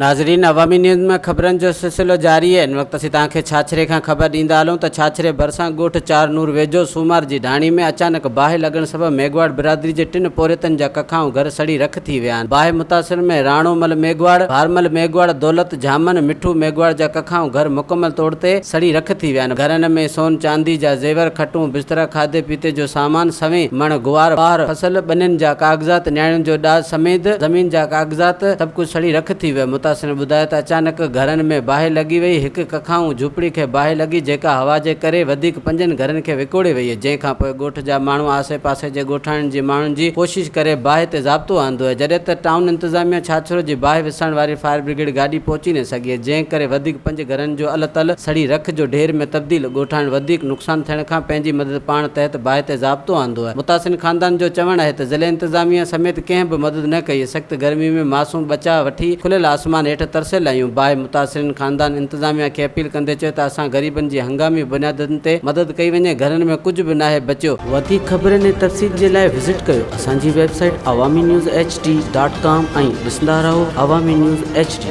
ناظرين عوامي نيوز ۾ خبرن جو سلسلو جاري آهي ان وقت اسين توهان کي ڇاڇري کان خبر ڏيندا هلون ته ڇاڇري ڀرسان ڳوٺ چار نور ويجهو سومار جي ڍاڻي ۾ اچانڪ باهه لڳڻ سبب ميگهواڙ برادري جي ٽن پورهيتن جا ڪکائون گهر سڙي رک ٿي ويا آهن باهه متاثرن ۾ راڻو مل ميگهواڙ، ڀارمل ميگهواڙ، دولت جهامن، مٺو ميگهواڙ جا ڪکائون گهر مڪمل طور تي سڙي رک ٿي ويا آهن گهرن ۾ سون چاندي جا زيور، کٽون، بسترا، کاڌي پيتي جو سامان، سوين مڻ گوار، ٻاهر فصل، ٻنين جا ڪاغذات، نياڻين جو ڏاج سميت زمين جا ڪاغذات سڀ ڪجهه سڙي رک ٿي ويو. متاثرين ٻڌايو ته اچانڪ گهرن ۾ باهه لڳي وئي، هڪ ڪکائون جهوپڙي کي باهه لڳي جيڪا هوا جي ڪري وڌيڪ پنجن گهرن کي وڪوڙي وئي جنهن کانپوء ڳوٺ جا ماڻهو آسي پاسي جي ڳوٺاڻن جي ماڻهن جي ڪوشش ڪري باهه تي ضابطو آندو جڏهن ته ٽائون انتظاميا ڇاڇرو جي باهه وسائڻ واري فائر برگيڊ گاڏي پهچي نه سگهي جنهن ڪري وڌيڪ پنج گهرن جو ال تل سڙي رک جو ڍير ۾ تبديل ڳوٺاڻن وڌيڪ نقصان ٿيڻ کان پنهنجي مدد پاڻ تحت باهه تي ضابطو آندو. متاثرين خاندان جو چوڻ آهي ته ضلعي انتظاميا سميت ڪنهن به مدد نه ڪئي، سخت گرمي ۾ معصوم ٻچا وٺي کليل آسمان هيٺ ترسيل آهيون، باهه متاثرين خاندان انتظاميا کي اپيل ڪندي چيو ته اسان غريبن جي هنگامي بنيادن تي مدد ڪئي وڃي، گهرن ۾ ڪجهه به ناهي بچيو. وڌيڪ خبرن ۽ تفصيل جي لاء وزٽ ڪيو اسان جي website Awami news H D dot com ۽ ڏسندا رهو عوامي نيوز ايڇ ڊي.